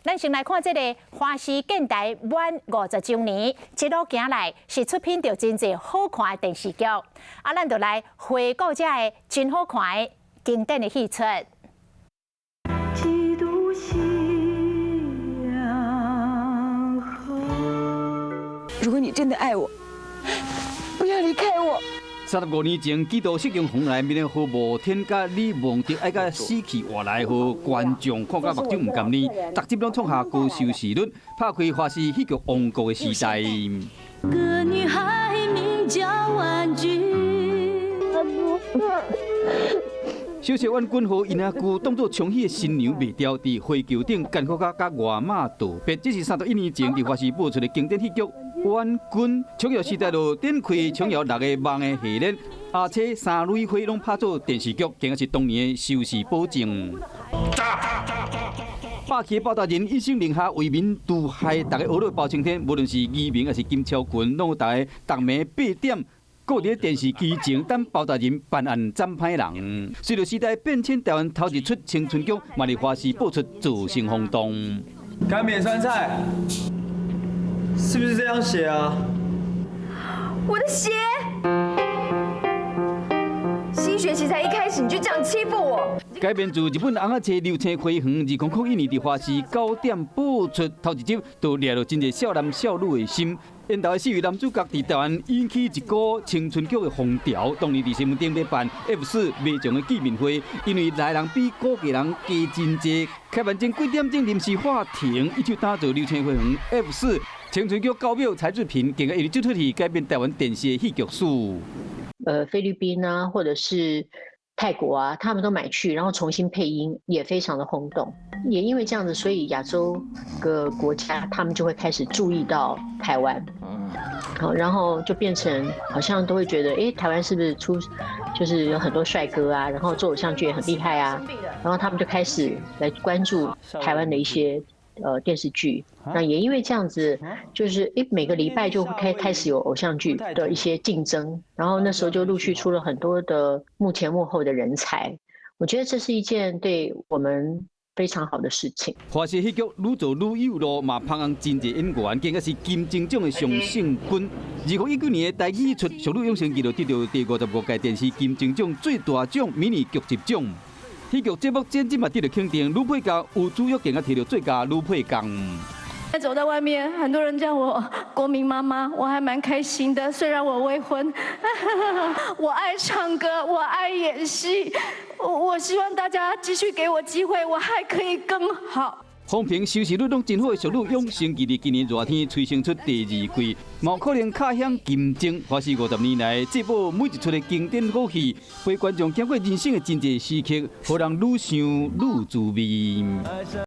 咱先來看這个華視建台滿50週年，一路行來是出品著真濟好看的電視劇。啊，咱就來回顧這个真好看的經典的戲出。幾度夕陽紅。如果你真的愛我，不要離開我。35年前，幾度失驚紅來面的何慕天佮李夢迪愛佮死去活來，予觀眾看甲目睭毋甘呢，逐集攏創下高收視率，拍開華視戲劇王國的時代。個女孩名叫婉君。小說婉君予𪜶仔姑當做沖喜的新娘賣掉，佇花轎頂艱苦甲佮外媽道別。這是31年前佇華視播出的經典戲劇《婉君》，瓊瑤時代就展開瓊瑤六個夢的系列，阿車三女花攏拍做電視劇，更加是當年的收視保證。霸氣的包大人一聲令下為民除害，逐家學了包青天，無論是余明抑是金超群，攏有逐家逐暝8點。閣佇電視機前等包大人辦案斬歹人。隨著時代變遷，台灣頭一齣青春劇嘛佇華視播出，造成轟動。乾煸酸菜，是不是這樣寫啊？我的鞋！新學期才一開始你就這樣欺負我？改編自日本尪仔冊《流星花園》，2001年佇華視9點播出，頭一集就掠著真濟少男少女的心。緣投的四位男主角佇台灣引起一股青春劇的風潮。當年佇西門町欲辦 F4賣場的見面會，因為來人比估計人加真濟，開辦前幾點鐘臨時喊停，一手打造《流星花園》F4青春劇9秒柴智屏，更加因為這齣戲改變台灣電視的戲劇史。菲律賓啊，或者是泰國啊，他們都買去，然後重新配音，也非常的轟動。也因為這樣子，所以亞洲個國家他們就會開始注意到台灣，好，然後就變成好像都會覺得，哎，台灣是不是出，就是有很多帥哥啊，然後做偶像劇也很厲害啊，然後他們就開始來關注台灣的一些電視劇。那也因為這樣子，就是誒每個禮拜就開始有偶像劇的一些競爭，然後那時候就陸續出了很多的幕前幕後的人才。我覺得這是一件對我們非常好的事情。華視戲劇愈做愈有路，嘛捧紅真濟演員，更加是金鐘獎的常勝軍。2019年的台語出《淑女養成記》就得著第55屆電視金鐘獎最大獎迷你劇集獎。戲劇節目剪輯嘛得著肯定，女配角吳茱玉更加摕著最佳女配角。走在外面，很多人叫我國民媽媽，我還蠻開心的。雖然我未婚，我愛唱歌，我愛演戲，我希望大家繼續給我機會，我還可以更好。風評收視率攏真好的《淑女養成記》佇今年熱天催生出第二季，嘛有可能敲響金鐘。華視50年來，這部每一齣的經典好戲，陪觀眾經過人生的真濟時刻，予人愈想愈滋味。